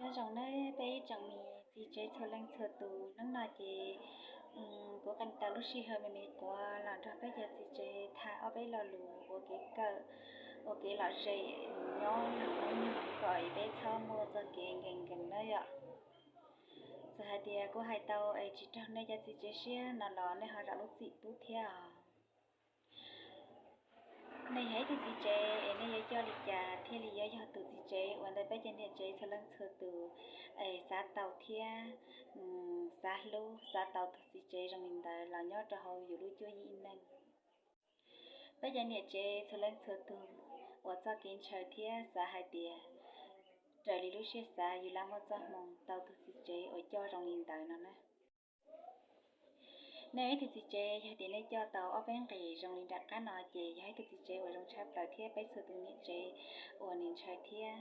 Nyob zoo nawb peb ib tsoom me txiv tsev txhua leej txhua tus, hnub no ces kuv qee tau lub sij hawm me me quav los nrog peb cov txiv tsev tham ob peb lo lus ua kev kawm, ua kev lom zem nyob kom peb txhob muaj txoj kev nkees nkees na yom. Txawm hais tias kuv hais tau es tsis raug nej cov txiv tsev siab no los nej ho zam lub txim pub thiab os. Nej yog ib tug txiv tsev es nej yuav coj li cas thiaj li yuav yog tus txiv tsev uas ntawm peb cov niam tsev txhua leej txhua tus es xav tau thiab xav hlub, xav tau tus txiv tsev zoo li ntawd los nyob rau hauv yus lub cuab yim neej. Peb cov niam tsev txhua leej txhua tus uas txoj kev ntshaw thiab xav hais tias raws li lub siab xav yus lam muaj txoj hmoo tau tus txiv tsev uas coj zoo li ntawd no na. Nej ib tug txiv tsev yog tias nej coj tau ob peb nqis zoo li nram qab no ces yog ib tug txiv tsev uas zoo tshaj plaws thiab peb txhua tus niam tsev uas nws ntshaw thiab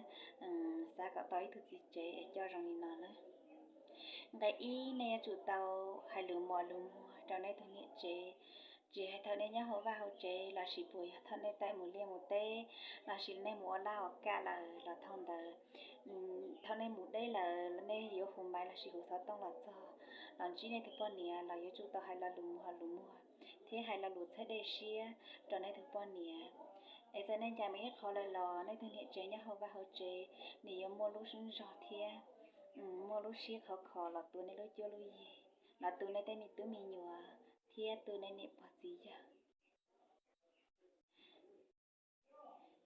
xav kom tau ib tug txiv tsev es coj zoo li no na. Nqe ib, nej yuav tsum tau hais lus mos lus muag rau nej tus niam tsev, tsis hais thaum nej nyob hauv vaj hauv tsev lossis puas yog thaum nej tawm mus liaj mus teb lossis nej mus ua laj ua kam lawm los thaum ntawd, thaum nej mus deb lawm nej yuav hu maiv lossis hu xov tooj los txog los ntsib nej tus poj niam los yuav tsum tau hais lo lus mos lus muag thiab hais lo lus txhawb dej siab rau nej tus poj niam. Es txawm nej ncaim mus ib qho lawm los nej tus niam tsev nyob hauv vaj hauv tsev nws yuav muaj lub zog thiab muaj lub siab khov kho los tu nej lub cuab lub yig, los tu nej tej me tub me nyuam thiab tu nej niam pog txiv yawg.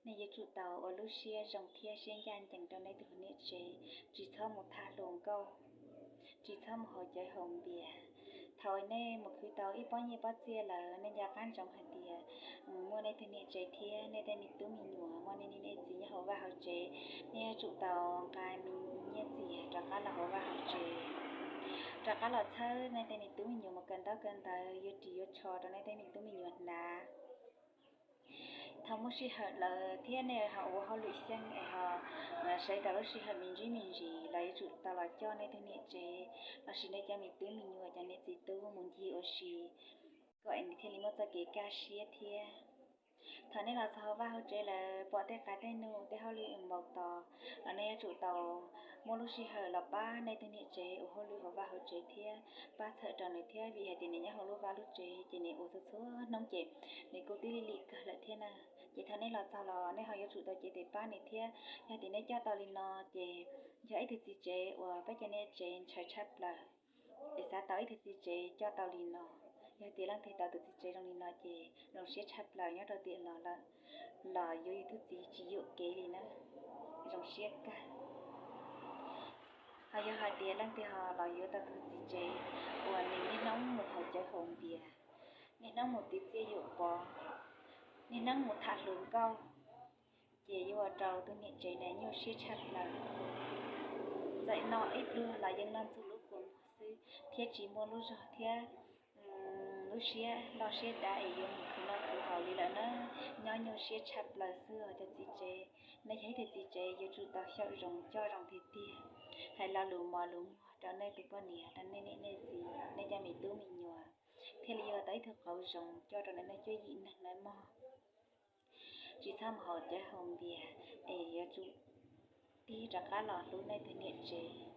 Nej yuav tsum tau ua lub siab zoo thiab siab ncaj ncees rau nej tus niam tsev, tsis txhob mus tham hluas nkauj, tsis txhob mus haus cawv haus npias. Thaum nej mus khwv tau ib pob nyiaj pob txiaj lawm nej nco qab ntsoov hais tias muaj nej tus niam tsev thiab nej tej me tub me nyuam, muaj nej niam nej txiv nyob hauv vaj hauv tsev. Nej yuav tsum tau nqa me nyiaj txiag rov qab los hauv vaj hauv tsev, rov qab los txhawb nej tej me tub me nyuam mus kawm ntaub kawm ntawv, yuav ris yuav tsho rau nej tej me tub me nyuam hnav. Thaum muaj sij hawm lawm thiab nej ho ua hauj lwm xyeej es ho sawv tau lub sij hawm me ntsis me ntsis los yuav tsum tau los coj nej tus niam tsev lossis nej cov me tub me nyuam cov niam txiv tub mus ncig ua si, kom nws thiaj li muaj txoj kev kaj siab thiab. Thaum nej los txog hauv vaj hauv tsev lawm pom tej qav tej num tej hauj lwm npaum tos los nej yuav tsum tau muaj lub sij hawm los pab nej tus niam tsev ua hauj lwm hauv vaj hauv tsev thiab pab txhawm rau nws thiab, vim hais tias nws nyob hauv lub vaj lub tsev ces nws ua txhua txhua hnub ces nws kuj twb lig lig kawg lawm thiab na. Ces thaum nej los txog los nej ho yuav tsum tau cev tes pab nws thiab. Yog tias nej coj tau li no ces yog ib tug txiv tsev uas peb cov niam tsev ntshaw tshaj plaws. Es xav tau ib tug txiv tsev coj tau li no, yog tias leej twg tau tus txiv tsev zoo li no ces zoo siab tshaj plaws nyob rau tiam no lawm, los yuav yus tus txiv tsis yuam kev li na, zoo siab kawg. Ho yog hais tias leej twg ho los yuav tau tus txiv tsev uas nws niaj hnub mus haus cawv haus npias, niaj hnub mus tiv txiaj yuam pov, niaj hnub mus tham hluas nkauj, ces yuav ua rau tus niam tsev na nyuaj siab tshaj plaws. Txawm noj ib pluag los yeej noj ntxuag lub kua muag xwb thiab tsis muaj lub zog thiab lub siab loj siab dav es yuav mus khwv noj khwv haus li lawm na. Nyob nyuaj siab tshaj plaws xwb os cov txiv tsev. Nej yog ib tug txiv tsev yuav tsum tau xyaum zoo coj zoo tiag tiag, hais lo lus mos lus muag rau nej tus poj niam, rau nej niam nej txiv, nej cov me tub me nyuam, thiaj li yuav tau ib tug qauv zoo coj rau nej cuab yim neeg nawb mog. Tsis txhob mus haus cawv haus npias es yuav tsum tig rov qab los hlub nej tus niam tsev.